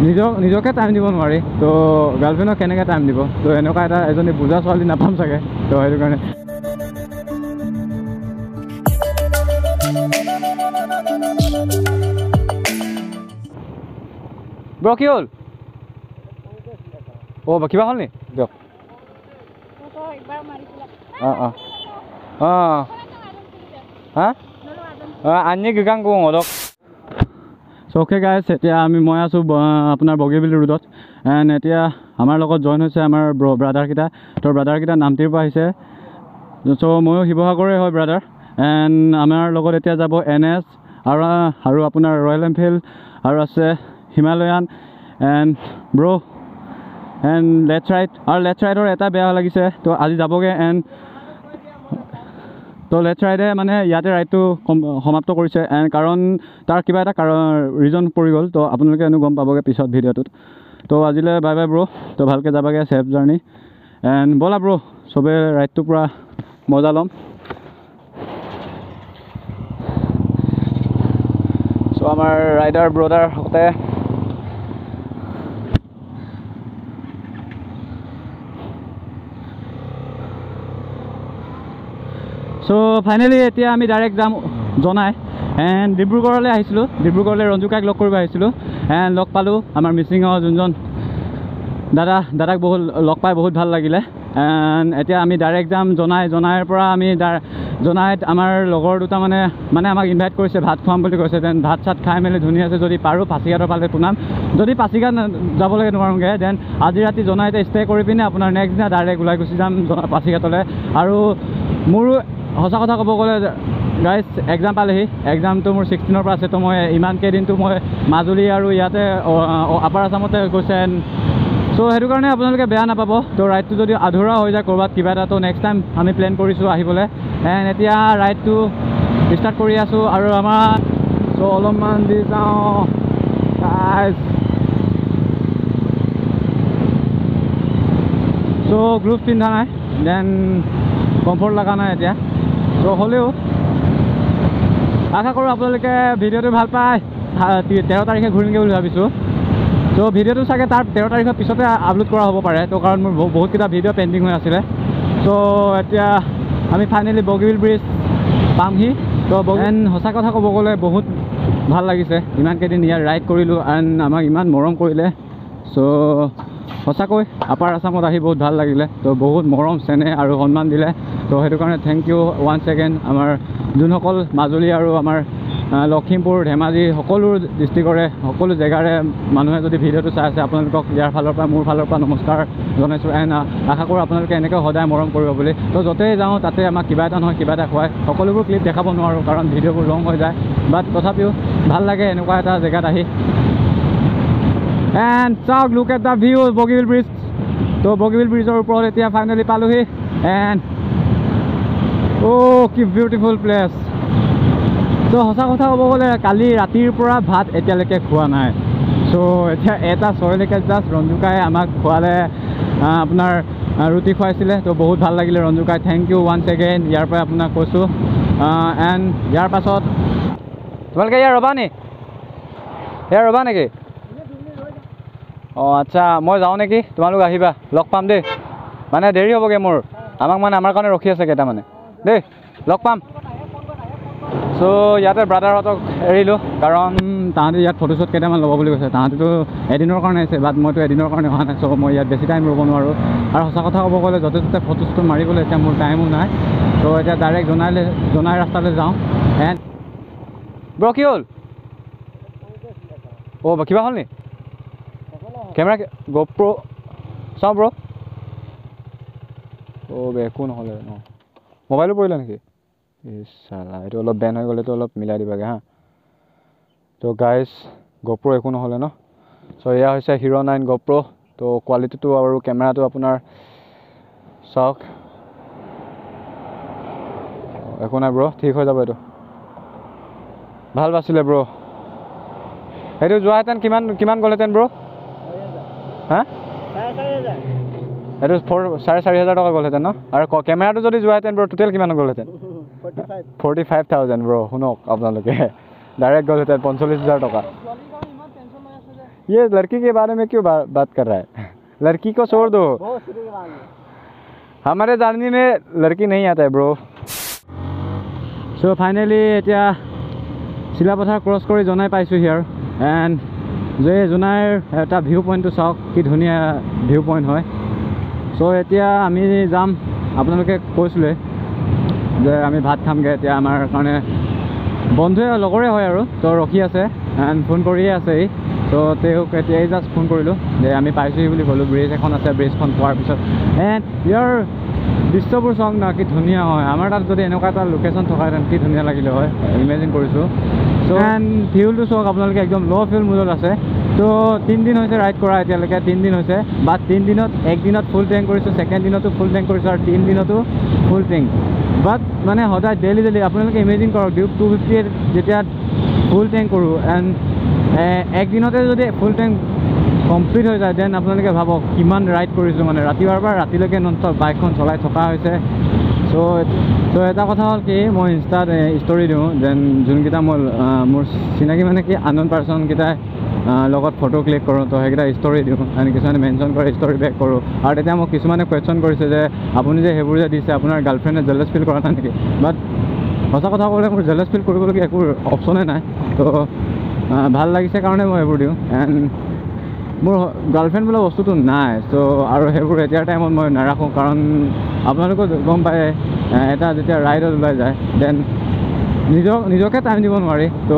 নিজকে টাইম দিব নোৱাৰি, তো গাৰ্লফ্ৰেণ্ডক কেনেকৈ টাইম দিব? তো এনেকুৱা এটা এজনী বুজা ছোৱালী নাপাম চাগে, তো সেইটো কাৰণে। ব্ৰ কি হ'ল? অ' কিবা হ'ল নি? দিয়ক। অঁ অঁ অঁ হা অঁ আনি গাং কওঁ অলপ। চ' অ'কে গাইজ, এতিয়া মই আছোঁ আপোনাৰ বগীবিল ৰোডত। এণ্ড এতিয়া আমাৰ লগত জইন হৈছে আমাৰ ব্ৰাদাৰকেইটা। তো ব্ৰাদাৰকেইটা নামতিৰ পৰা আহিছে। চ' ময়ো শিৱসাগৰে হয় ব্ৰাদাৰ। এণ্ড আমাৰ লগত এতিয়া যাব এন এছ আৰু আপোনাৰ ৰয়েল এনফিল্ড আৰু আছে Himalayan and bro and let's ride. আৰু let's ৰাইডৰ এটা বেয়া লাগিছে, তো আজি যাবগৈ। এণ্ড তো let's ৰাইডে মানে ইয়াতে ৰাইডটো সমাপ্ত কৰিছে। এণ্ড কাৰণ তাৰ কিবা এটা কাৰণ ৰিজন পৰি গ'ল, তো আপোনালোকে এনেও গম পাবগৈ পিছত ভিডিঅ'টোত। তো আজিলৈ বাই বাই ব্ৰ', তো ভালকৈ যাবাগৈ, ছেফ জাৰ্ণি। এণ্ড ব'লা ব্ৰ', চবে ৰাইডটো পূৰা মজা ল'ম। চ' আমাৰ ৰাইডাৰ ব্ৰদাৰহঁতে চ' ফাইনেলি এতিয়া আমি ডাইৰেক্ট যাম জনাই। এণ্ড ডিব্ৰুগড়লৈ আহিছিলোঁ, ডিব্ৰুগড়লৈ ৰঞ্জুকাইক লগ কৰিব আহিছিলোঁ। এণ্ড লগ পালোঁ আমাৰ মিচিঙৰ যোনজন দাদা, দাদাক বহুত লগ পাই বহুত ভাল লাগিলে। এণ্ড এতিয়া আমি ডাইৰেক্ট যাম জনাই। জনাইৰ পৰা আমি জনাইত আমাৰ লগৰ দুটা মানে আমাক ইনভাইট কৰিছে, ভাত খুৱাম বুলি কৈছে। Then ভাত চাত খাই মেলি ধুনীয়াছে যদি পাৰোঁ পাছিঘাটৰ ফালে পোনাম, যদি পাছিঘাট যাবলৈকে নোৱাৰোঁগৈ then আজি ৰাতি জনাইতে ষ্টে কৰি পিনে আপোনাৰ নেক্সট দিনা ডাইৰেক্ট ওলাই গুচি যাম পাছিঘাটলৈ। আৰু মোৰো সঁচা কথা ক'ব গ'লে গাইজ এক্সাম পালেহি, এক্সামটো মোৰ 16ৰ পৰা আছে। তো মই ইমান কেইদিনটো মই মাজুলী আৰু ইয়াতে আপাৰ আছামতে গৈছে। চ' সেইটো কাৰণে আপোনালোকে বেয়া নাপাব। তো ৰাইডটো যদি আধৰুৱা হৈ যায় ক'ৰবাত কিবা এটা, তো নেক্সট টাইম আমি প্লেন কৰিছোঁ আহিবলৈ। এণ্ড এতিয়া ৰাইডটো ষ্টাৰ্ট কৰি আছোঁ আৰু আমাৰ চ' অলপমান দি যাওঁ গাইজ। চ' গ্ল'ভছ পিন্ধা নাই, then comfort লগা নাই এতিয়া। ত' হ'লেও আশা কৰোঁ আপোনালোকে ভিডিঅ'টো ভাল পায়। 13 তাৰিখে ঘূৰিমগৈ বুলি ভাবিছোঁ। ত' ভিডিঅ'টো চাগে তাৰ 13 তাৰিখৰ পিছতে আপলোড কৰা হ'ব পাৰে, ত' কাৰণ মোৰ বহুতকেইটা ভিডিঅ' পেণ্ডিং হৈ আছিলে। চ' এতিয়া আমি ফাইনেলি বগীবিল ব্ৰিজ পামহি। ত' এণ্ড সঁচা কথা ক'ব গ'লে বহুত ভাল লাগিছে, ইমান কেইদিন ইয়াত ৰাইড কৰিলোঁ এণ্ড আমাক ইমান মৰম কৰিলে। চ' সঁচাকৈ আপাৰ আছামত আহি বহুত ভাল লাগিলে। তো বহুত মৰম চেনেহ আৰু সন্মান দিলে, তো সেইটো কাৰণে thank U one second. আমাৰ যোনসকল মাজুলী আৰু আমাৰ লখিমপুৰ, ধেমাজি সকলো ডিষ্ট্ৰিক্টৰে সকলো জেগাৰে মানুহে যদি ভিডিঅ'টো চাই আছে, আপোনালোকক ইয়াৰ ফালৰ পৰা মোৰ ফালৰ পৰা নমস্কাৰ জনাইছোঁ। এণ্ড আশা কৰোঁ আপোনালোকে এনেকৈ সদায় মৰম কৰিব বুলি। তো য'তেই যাওঁ তাতে আমাক কিবা এটা নহয় কিবা এটা খুৱায়। সকলোবোৰ ক্লিপ দেখাব নোৱাৰোঁ কাৰণ ভিডিঅ'বোৰ লং হৈ যায়, বাট তথাপিও ভাল লাগে এনেকুৱা এটা জেগাত আহি। এণ্ড চাওক, look at the view, Bogibeel bridge. তো বগীবিল ব্ৰিজৰ ওপৰত এতিয়া ফাইনেলি পালোহি। এণ্ড অ' কি বিউটিফুল প্লেচ। ত' সঁচা কথা ক'ব গ'লে কালি ৰাতিৰ পৰা ভাত এতিয়ালৈকে খোৱা নাই। চ' এতিয়া 1:06লৈকে জাষ্ট ৰঞ্জুকাই আমাক খোৱালে, আপোনাৰ ৰুটি খুৱাইছিলে। ত' বহুত ভাল লাগিলে ৰঞ্জুকাই, thank U one second ইয়াৰ পৰাই আপোনাক কৈছোঁ। এণ্ড ইয়াৰ পাছত তোমালোকে ইয়াৰ ৰ'বা নি? ইয়াৰ ৰ'বা নেকি? অঁ আচ্ছা, মই যাওঁ নেকি? তোমালোক আহিবা, লগ পাম দেই। মানে দেৰি হ'বগৈ মোৰ, আমাক মানে আমাৰ কাৰণে ৰখি আছে কেইটামানে দেই, লগ পাম। চ' ইয়াতে ব্ৰাদাৰহঁতক এৰিলোঁ, কাৰণ তাহাঁতি ইয়াত ফটোশ্বুট কেইটামান ল'ব বুলি কৈছে। তাহাঁতিতো এদিনৰ কাৰণে আহিছে, বাট মইতো এদিনৰ কাৰণে অহা নাই। চ' মই ইয়াত বেছি টাইম ৰ'ব নোৱাৰোঁ। আৰু সঁচা কথা ক'ব গ'লে য'তে ত'তে ফটোশ্বুট মাৰিবলৈ এতিয়া মোৰ টাইমো নাই। ত' এতিয়া ডাইৰেক্ট জনাই ৰাস্তালৈ যাওঁ। এণ্ড ব্ৰ কি হ'ল? অ' কিবা হ'ল নি? কেমেৰা গ'প্ৰ' চাওঁ ব্ৰ। অ' বে একো নহ'লে ন? মোবাইলো পৰিলে নেকি? চালা এইটো অলপ বেন হৈ গ'লেতো অলপ মিলাই দিবাগৈ হা। ত' গাইজ গ'প্ৰ' একো নহ'লে ন? চ' এয়া হৈছে হিৰ' 9 গ'প্ৰ'। ত' কোৱালিটিটো আৰু কেমেৰাটো আপোনাৰ চাওক, একো নাই ব্ৰ', ঠিক হৈ যাব এইটো। ভাল বাছিলে ব্ৰ'। সেইটো যোৱাহেঁতেন কিমান কিমান গ'লহেঁতেন ব্ৰ'? হা, এইটো 4,500 টকা গ'লহেঁতেন ন? আৰু কেমেৰাটো যদি যোৱাহেঁতেন ব্ৰ' টোটেল কিমান গ'লহেঁতেন? 45,000 ব্ৰ'। শুনক আপোনালোকে, ডাইৰেক্ট গ'লহেঁতেন 45,000 টকা। ये लड़की के बारे में क्यों बात कर रहा है? लड़की को छोड़ दो, हमारे जर्नी में लड़की नहीं आता है ब्रो। চ' ফাইনেলি এতিয়া চিলাপথাৰ ক্ৰছ কৰি জনাই পাইছোঁহি আৰু। এণ্ড যে জোনাইৰ এটা ভিউ পইণ্টটো চাওক, কি ধুনীয়া ভিউ পইণ্ট হয়। চ' এতিয়া আমি যাম, আপোনালোকে কৈছিলে যে আমি ভাত খামগৈ এতিয়া, আমাৰ কাৰণে বন্ধুৱে লগৰে হয় আৰু, তো ৰখি আছে এণ্ড ফোন কৰিয়ে আছে সি। ত' তেওঁক এতিয়াই জাষ্ট ফোন কৰিলোঁ যে আমি পাইছোঁহি বুলি ক'লোঁ। ব্ৰিজ এখন আছে, ব্ৰিজখন পোৱাৰ পিছত এণ্ড ইয়াৰ দৃশ্যবোৰ চাওক না, কি ধুনীয়া হয়। আমাৰ তাত যদি এনেকুৱা এটা লোকেশ্যন থকাহেঁতেন কি ধুনীয়া লাগিলে হয়, ইমেজিন কৰিছোঁ। চ' এণ্ড ফিউলটো চাওক আপোনালোকে, একদম ল' ফিউল মোডত আছে। ত' তিনিদিন হৈছে ৰাইড কৰা এতিয়ালৈকে, তিনিদিন হৈছে, বাট তিনিদিনত একদিনত ফুল টেংক কৰিছোঁ, ছেকেণ্ড দিনতো ফুল টেংক কৰিছোঁ আৰু তিনিদিনতো ফুল টেংক। বাট মানে সদায় ডেইলি ডেইলি আপোনালোকে ইমেজিন কৰক, ডিউক 250 যেতিয়া ফুল টেংক কৰোঁ এণ্ড একদিনতে যদি ফুল টেংক কমপ্লিট হৈ যায়, then আপোনালোকে ভাবক কিমান ৰাইড কৰিছোঁ, মানে ৰাতিপুৱাৰ পৰা ৰাতিলৈকে নন ষ্টপ বাইকখন চলাই থকা হৈছে। চ' এটা কথা হ'ল কি, মই ইনষ্টাত ষ্টৰি দিওঁ, then যোনকেইটা মই মোৰ চিনাকি মানে কি আননোন পাৰ্চনকেইটাই লগত ফটো ক্লিক কৰোঁ, তো সেইকেইটা ষ্টৰি দিওঁ এণ্ড কিছুমানে মেনশ্যন কৰে, ষ্টৰি বেক কৰোঁ। আৰু তেতিয়া মোক কিছুমানে কুৱেশ্যন কৰিছে যে আপুনি যে সেইবোৰ যে দিছে, আপোনাৰ গাৰ্লফ্ৰেণ্ডে জেলাছ ফিল কৰা নাই নেকি? বাট সঁচা কথা ক'বলৈ মোৰ জেলাছ ফিল কৰিবলগীয়া একো অপশ্যনে নাই। তো ভাল লাগিছে কাৰণে মই সেইবোৰ দিওঁ। এণ্ড মোৰ গাৰ্লফ্ৰেণ্ড বোলা বস্তুটো নাই, চ' আৰু সেইবোৰ এতিয়াৰ টাইমত মই নাৰাখোঁ, কাৰণ আপোনালোকেও গম পায় এটা যেতিয়া ৰাইডত ওলাই যায় then নিজকে টাইম দিব নোৱাৰি, তো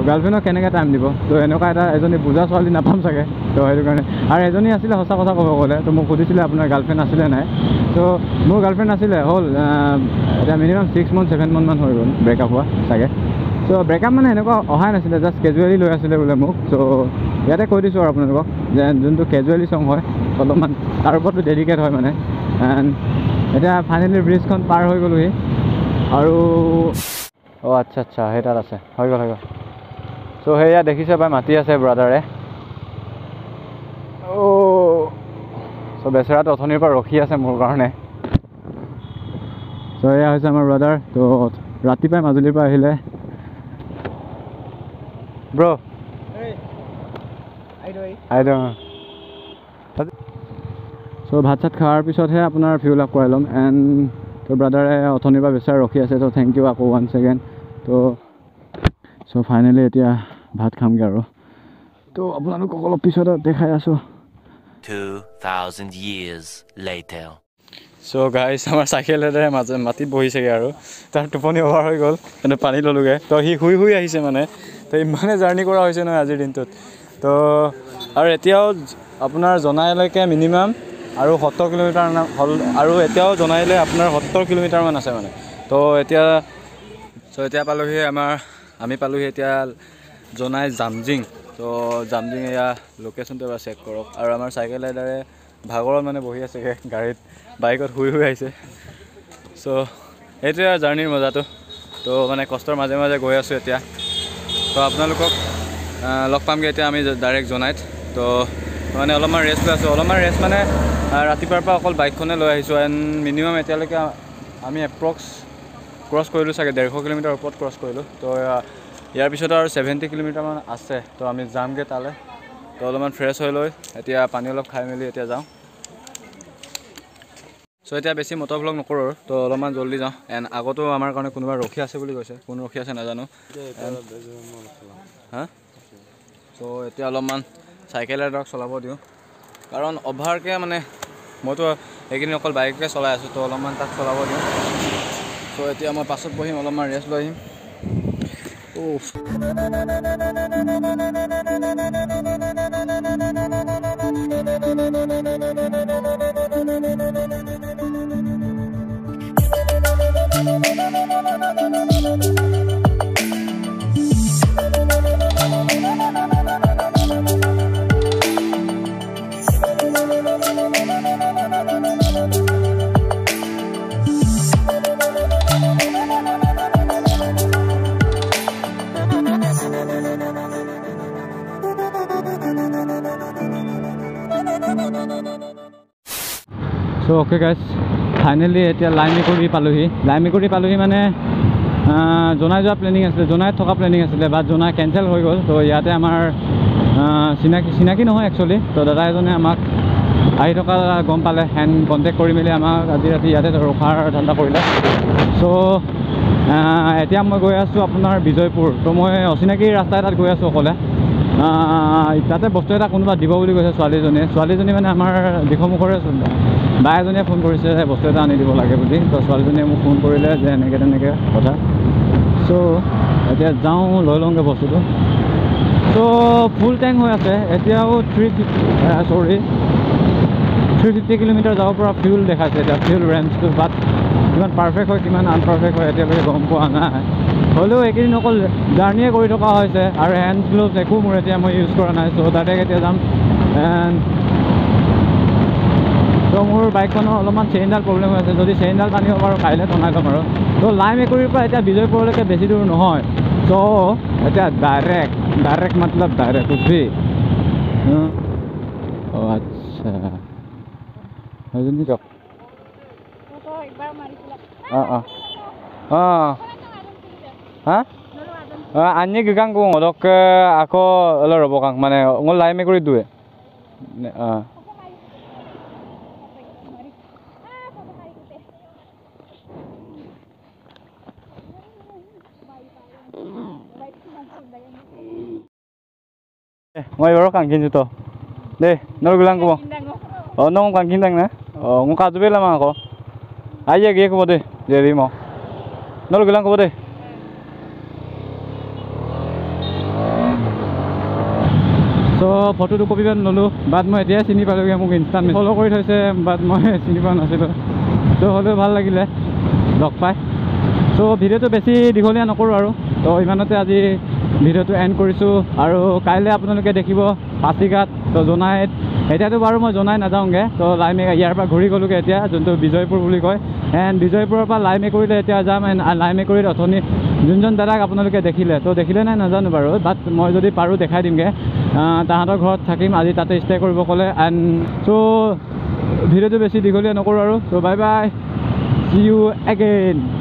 গাৰ্লফ্ৰেণ্ডক কেনেকৈ টাইম দিব? তো এনেকুৱা এটা এজনী বুজা ছোৱালী নাপাম চাগে, তো সেইটো কাৰণে। আৰু এজনী আছিলে সঁচা কথা ক'ব গ'লে, তো মোক সুধিছিলে আপোনাৰ গাৰ্লফ্ৰেণ্ড আছিলে নাই? তো মোৰ গাৰ্লফ্ৰেণ্ড আছিলে, হ'ল এতিয়া মিনিমাম 6 month 7 monthমান হৈ গ'ল ব্ৰেকআপ হোৱা চাগে। চ' ব্ৰেকআপ মানে এনেকুৱা অহাই নাছিলে, জাষ্ট কেজুৱেলি লৈ আছিলে বোলে মোক। চ' ইয়াতে কৈ দিছোঁ আৰু আপোনালোকক যে যোনটো কেজুৱেলি চং হয় অলপমান তাৰ ওপৰতো ডেডিকেট হয় মানে। এণ্ড এতিয়া ফাইনেলি ব্ৰিজখন পাৰ হৈ গ'লোহি আৰু। অঁ আচ্ছা আচ্ছা, সেই তাত আছে, হৈ গ'ল হৈ গ'ল। চ' সেয়া দেখিছে পাই মাতি আছে ব্ৰাদাৰে। অ' চ' বেচেৰাটো অথনিৰ পৰা ৰখি আছে মোৰ কাৰণে। চ' এয়া হৈছে আমাৰ ব্ৰাদাৰ। ত' ৰাতিপুৱাই মাজুলীৰ পৰা আহিলে। ব্ৰ' চ' ভাত চাত খোৱাৰ পিছতহে আপোনাৰ ফিউল আপ কৰাই ল'ম। এণ্ড ত' ব্ৰাদাৰে অথনিৰ পৰা বেচেৰা ৰখি আছে, ত' thank U আকৌ ওৱান ছেকেণ্ড। ত' চ' ফাইনেলি এতিয়া ভাত খামগৈ আৰু। ত' আপোনালোকক অলপ পিছত দেখাই আছোঁ। 2000 years later. So guys, আমাৰ চাইকেলেৰে মাজে মাটিত বহিছেগৈ আৰু, তাৰ টোপনি অভাৰ হৈ গ'ল, কিন্তু পানী ল'লোগৈ। তো সি শুই শুই আহিছে মানে, তো ইমানে জাৰ্ণি কৰা হৈছে নহয় আজিৰ দিনটোত। তো আৰু এতিয়াও আপোনাৰ জনাইলৈকে মিনিমাম আৰু 70 কিলোমিটাৰ হ'ল, আৰু এতিয়াও জনাইলৈ আপোনাৰ 70 কিলোমিটাৰমান আছে মানে। তো এতিয়া চ' এতিয়া পালোহি আমি পালোহি এতিয়া জনাই জামজিং। তো জামজিং এয়া লোকেশ্যনটো এবাৰ চেক কৰক। আৰু আমাৰ চাইকেল ৰাইডাৰে ভাগৰত মানে বহি আছেগৈ গাড়ীত, বাইকত শুই শুই আহিছে। চ' সেইটোৱে আৰু জাৰ্ণিৰ মজাটো। তো মানে কষ্টৰ মাজে মাজে গৈ আছোঁ এতিয়া। তো আপোনালোকক লগ পামগৈ এতিয়া আমি ডাইৰেক্ট জনাইত। তো মানে অলপমান ৰেষ্ট লৈ আছোঁ, অলপমান ৰেষ্ট মানে ৰাতিপুৱাৰ পৰা অকল বাইকখনে লৈ আহিছোঁ। এণ্ড মিনিমাম এতিয়ালৈকে আমি এপ্ৰক্স ক্ৰছ কৰিলোঁ চাগে 150 কিলোমিটাৰ ওপৰত ক্ৰছ কৰিলোঁ। তো ইয়াৰ পিছত আৰু 70 কিলোমিটাৰমান আছে, তো আমি যামগৈ তালৈ। তো অলপমান ফ্ৰেছ হৈ লৈ এতিয়া পানী অলপ খাই মেলি এতিয়া যাওঁ। চ' এতিয়া বেছি মটৰ ভ্লগ নকৰোঁ আৰু, তো অলপমান জল্দি যাওঁ। এণ্ড আগতো আমাৰ কাৰণে কোনোবা ৰখি আছে বুলি কৈছে, কোন ৰখি আছে নাজানো। হা, চ' এতিয়া অলপমান চাইকেল ৰাইডাৰক চলাব দিওঁ, কাৰণ অভাৰকৈ মানে মইতো এইকেইদিন অকল বাইককে চলাই আছোঁ, তো অলপমান তাক চলাব দিওঁ। চ' এতিয়া মই পাছত বহিম, অলপমান ৰেষ্ট লৈ আহিম। চ' অ'কে গাইজ, ফাইনেলি এতিয়া লাইমেকুৰি পালোহি। লাইমেকুৰি পালোহি মানে জনাই যোৱা প্লেনিং আছিলে, জনাইত থকা প্লেনিং আছিলে, বাট জনাই কেঞ্চেল হৈ গ'ল। ত' ইয়াতে আমাৰ চিনাকি নহয় একচুৱেলি। তো দাদা এজনে আমাক আহি থকা গম পালে এণ্ড কণ্টেক্ট কৰি মেলি আমাক আজি ৰাতি ইয়াতে ৰখাৰ ধান্দা কৰিলে। চ' এতিয়া মই গৈ আছোঁ আপোনাৰ বিজয়পুৰ। তো মই অচিনাকি ৰাস্তা এটাত গৈ আছোঁ অকলে। তাতে বস্তু এটা কোনোবা দিব বুলি কৈছে ছোৱালীজনীয়ে। ছোৱালীজনী মানে আমাৰ দিখৌমুখৰে বা এজনীয়ে ফোন কৰিছে বস্তু এটা আনি দিব লাগে বুলি। তো ছোৱালীজনীয়ে মোক ফোন কৰিলে যে এনেকৈ তেনেকৈ কথা। চ' এতিয়া যাওঁ লৈ লওঁগৈ বস্তুটো। চ' ফুল টেংক হৈ আছে এতিয়াও, 350 কিলোমিটাৰ যাব পৰা ফিউল দেখাইছে এতিয়া, ফিউল ৰেঞ্জটো। বাট কিমান পাৰফেক্ট হয় কিমান আনপাৰফেক্ট হয় এতিয়ালৈকে গম পোৱা নাই। হ'লেও এইকেইদিন অকল জাৰ্ণিয়ে কৰি থকা হৈছে আৰু হেণ্ড গ্ল'ভছ একো মোৰ এতিয়া মই ইউজ কৰা নাই। চ' ডাইৰেক্ট এতিয়া যাম। এণ্ড ত' মোৰ বাইকখনৰ অলপমান চেইনডাল প্ৰব্লেম হৈ আছে, যদি চেইনডাল টানিব পাৰোঁ কাইলৈ টনাই ল'ম আৰু। ত' লাইমেকুৰীৰ পৰা এতিয়া বিজয়পুৰলৈকে বেছি দূৰ নহয়। চ' এতিয়া ডাইৰেক্ট ডাইৰেক্ট মতলব ডাইৰেক্ট উঠি। অঁ আচ্ছা, সেইজনী দিয়ক। অঁ অঁ অঁ হা আনি গিগাং অলক আকৌ অলপ ৰ'ব কাং মানে মোৰ লাইমেকুৰী দুৱে। অঁ মই এবাৰো কাংখিনছো তো দেই নলগুলাং কব। অঁ নং কাংখিনদাং না। অঁ মোক কাজুবে লামা আকৌ আইয়া গিয়ে কব দে যেৰি ম নলগুলাং কব দে। চ' ফটো দুকপিমান ল'লোঁ, বাট মই এতিয়াই চিনি পালোঁগৈ। মোক ইনষ্টাত ফ'ল' কৰি থৈছে, বাট মই চিনি পোৱা নাছিলোঁ। চ' হ'লেও ভাল লাগিলে লগ পাই। চ' ভিডিঅ'টো বেছি দীঘলীয়া নকৰোঁ আৰু, ত' ইমানতে আজি ভিডিঅ'টো এণ্ড কৰিছোঁ। আৰু কাইলৈ আপোনালোকে দেখিব পাছিঘাট, তো জোনাইত। এতিয়াতো বাৰু মই জোনাই নাযাওঁগৈ, তো লাইমে ইয়াৰ পৰা ঘূৰি গ'লোগৈ এতিয়া যোনটো বিজয়পুৰ বুলি কয়। এণ্ড বিজয়পুৰৰ পৰা লাইমেকুৰীলৈ এতিয়া যাম। এণ্ড লাইমেকুৰীত অথনি যোনজন দাদাক আপোনালোকে দেখিলে, তো দেখিলে নাই নাজানো বাৰু, বাট মই যদি পাৰোঁ দেখাই দিমগৈ। তাহাঁতৰ ঘৰত থাকিম আজি, তাতে ষ্টে কৰিব ক'লে। এণ্ড চ' ভিডিঅ'টো বেছি দীঘলীয়া নকৰোঁ আৰু। So bye bye, see you again.